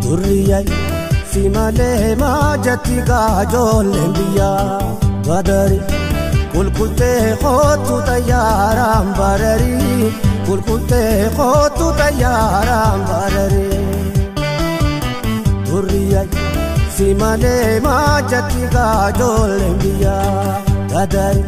Durriyaa si malee maajatti gaajoolleen biyyaa badari kulkultee kootu xayyaaraan bararii kulkultee kootu xayyaaraan bararii. Durriyaa si malee maajatti gaajoolleen biyyaa badari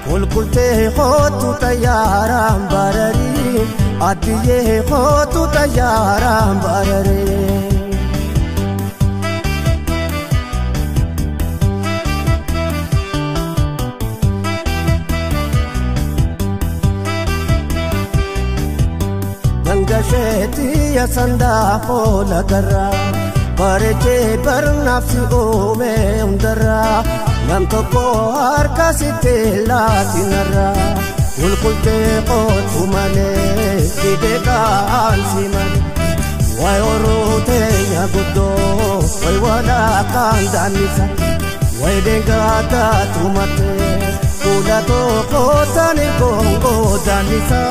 kulkultee kootu xayyaaraan bararii adiyyee kootu xayyaaraan bararii. Dangasheeti ya sandaa hoola garraa bareechee barnaaf si uume hundarraa nam tokko harka sitti laatinarraa kulkultee kootu malee fidee kaan si malee wayi horuu teenya guddoo wayi walakkaan daannisa wayi deengataa tumatee fuula tokko tani goongoo daannisa.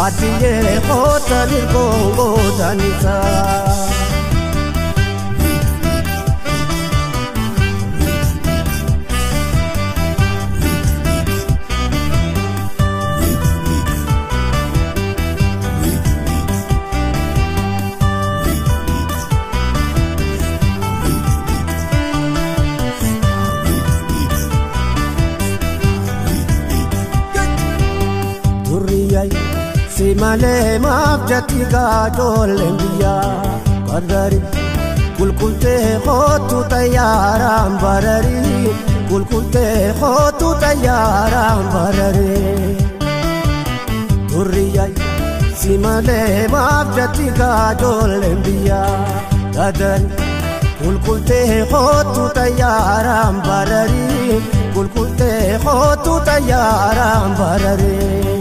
Adiyyee kootani goongoo daannisa. Durriyaa si malee maaf jatti gaajoolleen biyyaa badari kulkultee kootu xayyaaraan bararii kulkultee kootu xayyaaraan bararii. Durriyaa si malee maaf jatti gaajoolleen biyyaa badari kulkultee kootu xayyaaraan bararii kulkultee kootu xayyaaraan bararii.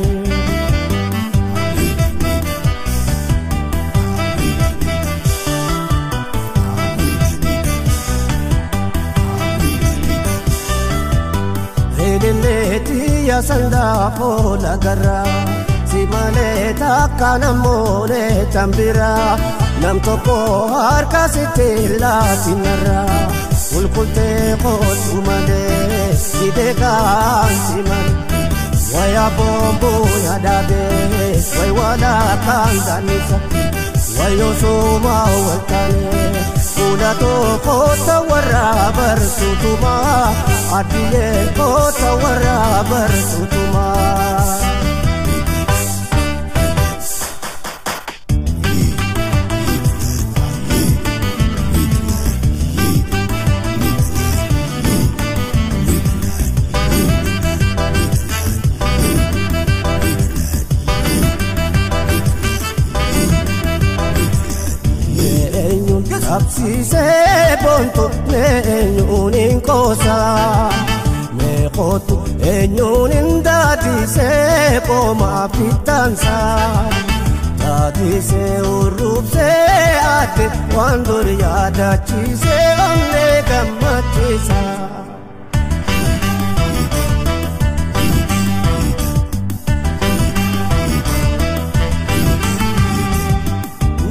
Leeleetii ya sandaa hoola garraa si malee takka namoonni tambiraa nam tokko harka sitti laatinarraa kulkultee kootu malee fidee kaan si malee waya bomboo yaadaabee wayi walakkaan daannisa wayi osuma waltaanee fuula tokko warra barsuutumaa adiyyee koota warra barsuutumaa. Absiisee boontu eenyuun hin qoosaa meeqootu eenyuun hin daadisee qoomaa fittaansaa daadisee hurruubsee adde waan dur yaadachiisee onnee gammachiisaa.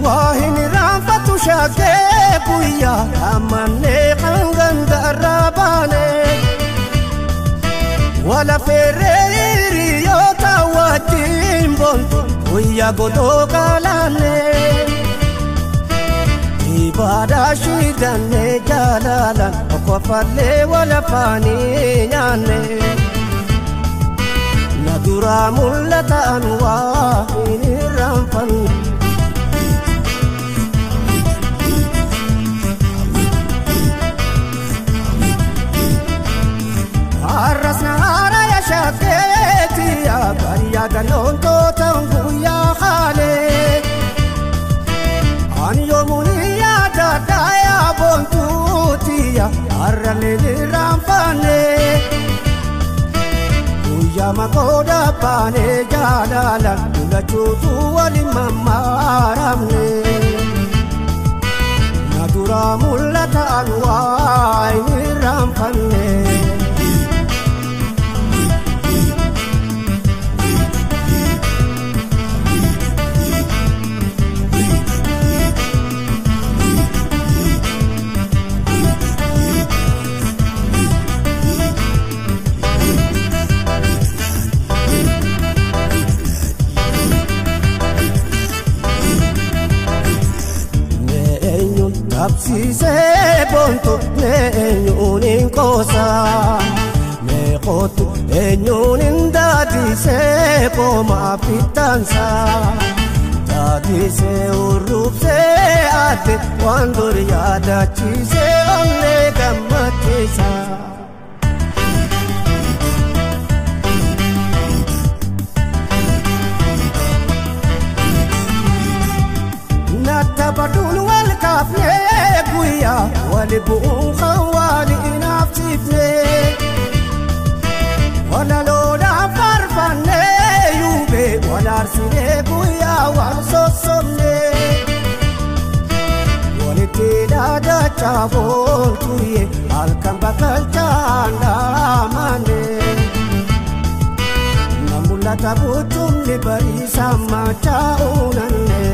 Waa hin irraanfatu shaakee guyyaa amannee hanganda irraa baane wala feerree hiriyoota wajjin boontu guyyaa godoo kaalaanne ibaadhaa shiidannee jaalalaan okkofallee wala faanii nyaanne na duraa mul'atan waa hin irraanfanne. Arrasna haara shaakkeetti bariyaa galoontoota guyyaa haalee ani yoomuun yaadadhaa yaa boontuutiya har'alee irraanfanne guyyaa makooda baanee jaalalaan lulachuutu waliin mammaaramne na duraa mul'atan waa hin irraanfanne. Qabsiisee boontu eenyuun hin qoosaa meeqootu eenyuun hin daadisee qoomaa fittaansaa daadisee urruubsee ate waan dur yaadachiisee onnee gammachiisaa. Nattabaduun wal kaafnee guyyaa wali bu'uun kan wali inaafsiifnee walaloodhaan faarfannee yuubee wal aarsinee guyyaa wal sossobnee walitti dhaadachaa booltuyyee halkan bakkalchaan dhaamanee na mul'ata buutumni bariisaa machaa uunannee.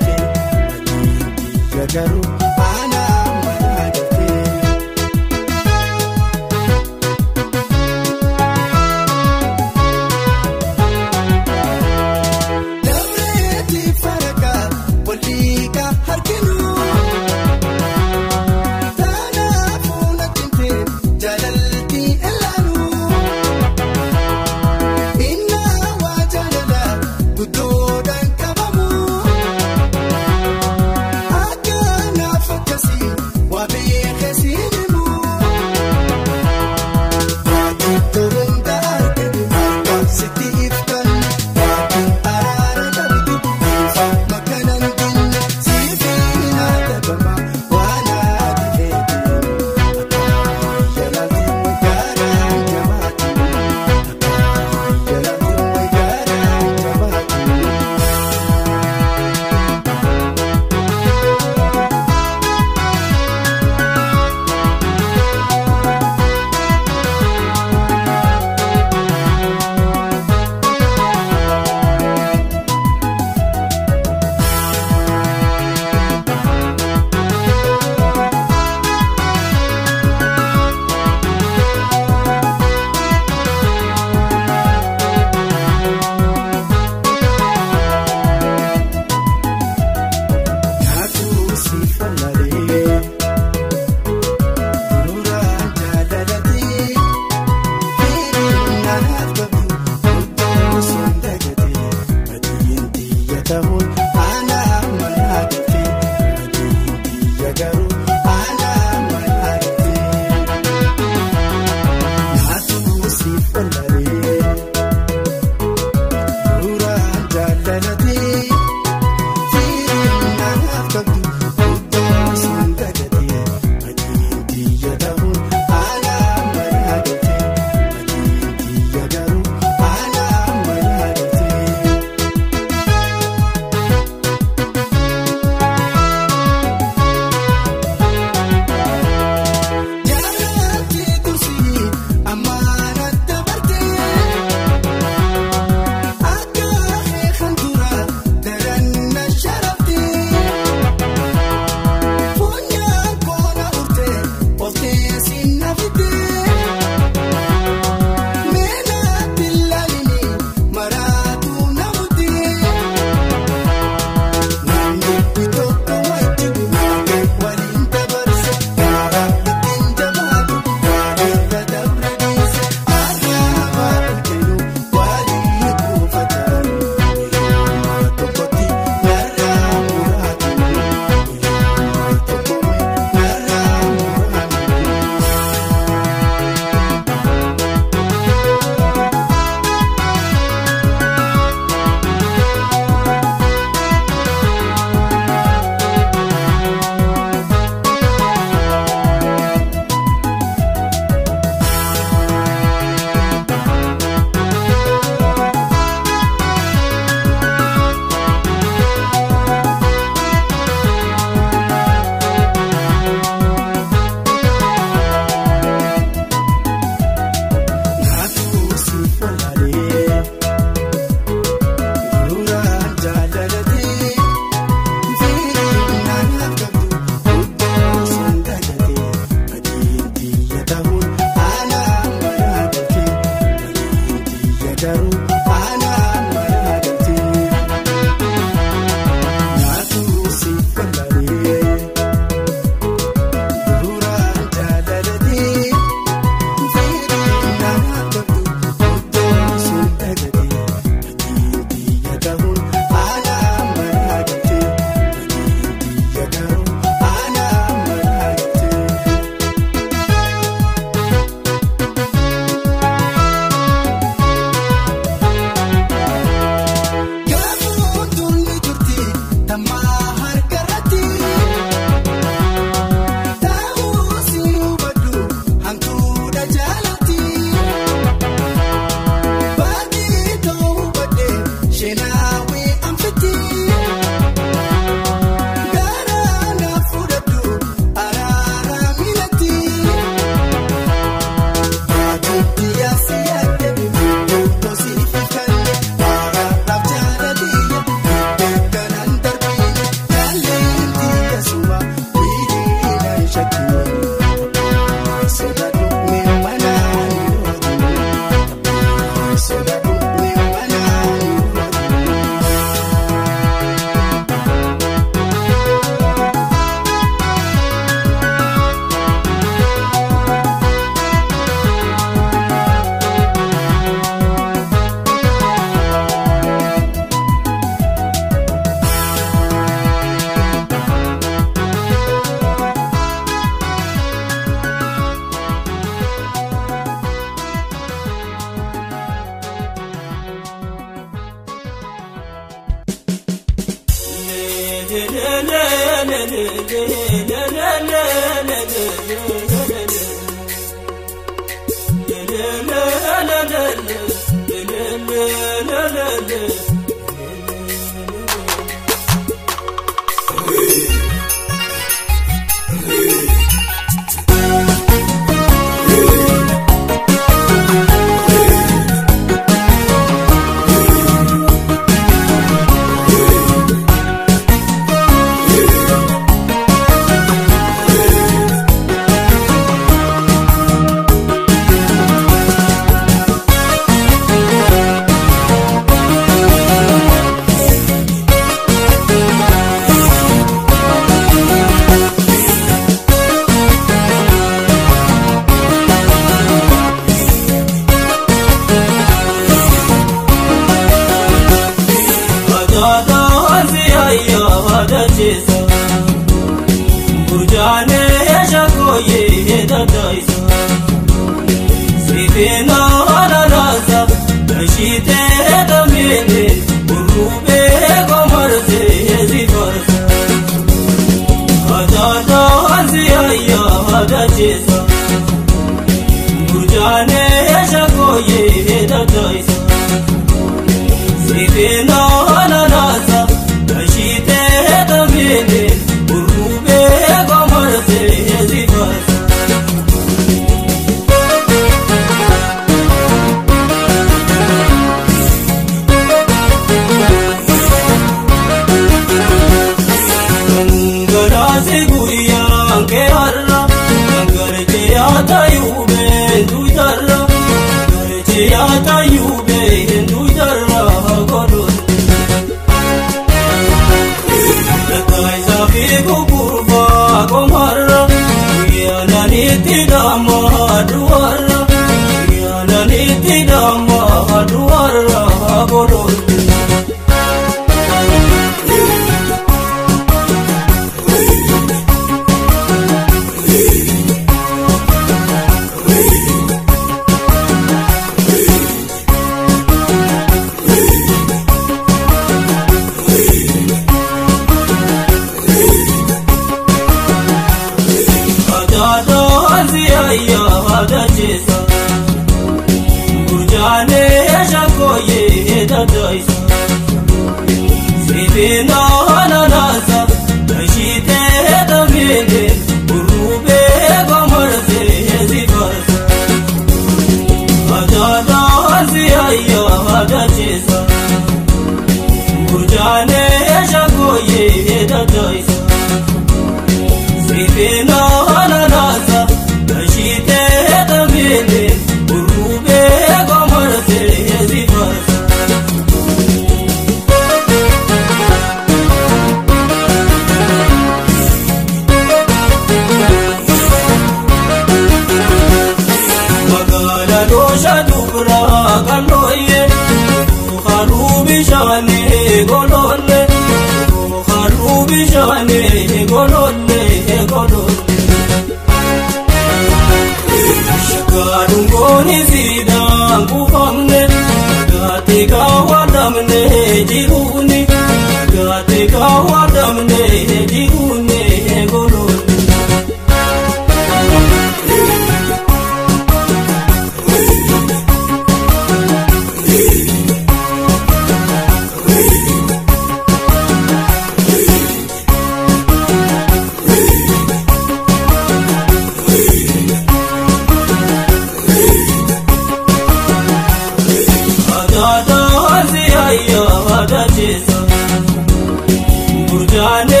Burjane.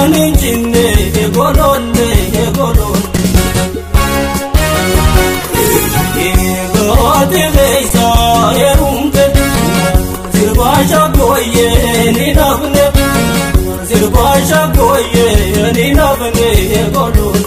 Addaan cinne golonne golonne. Eegaate keessa heerumte sirbaasha gooyee ni nafne sirbaasha gooyee ni nafne golonne.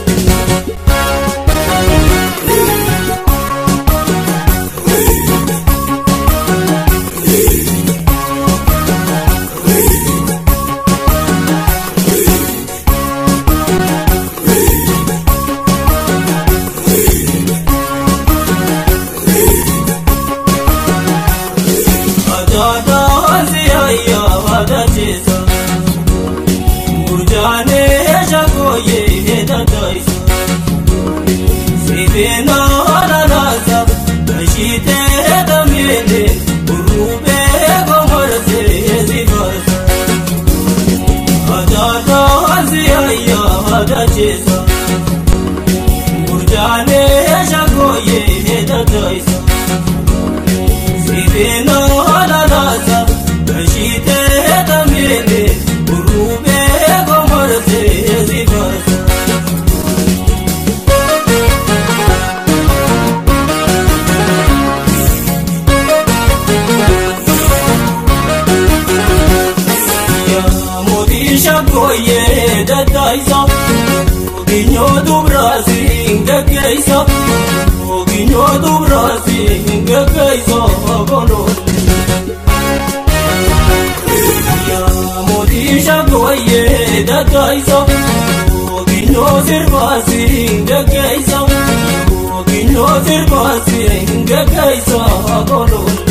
Sirbaasi,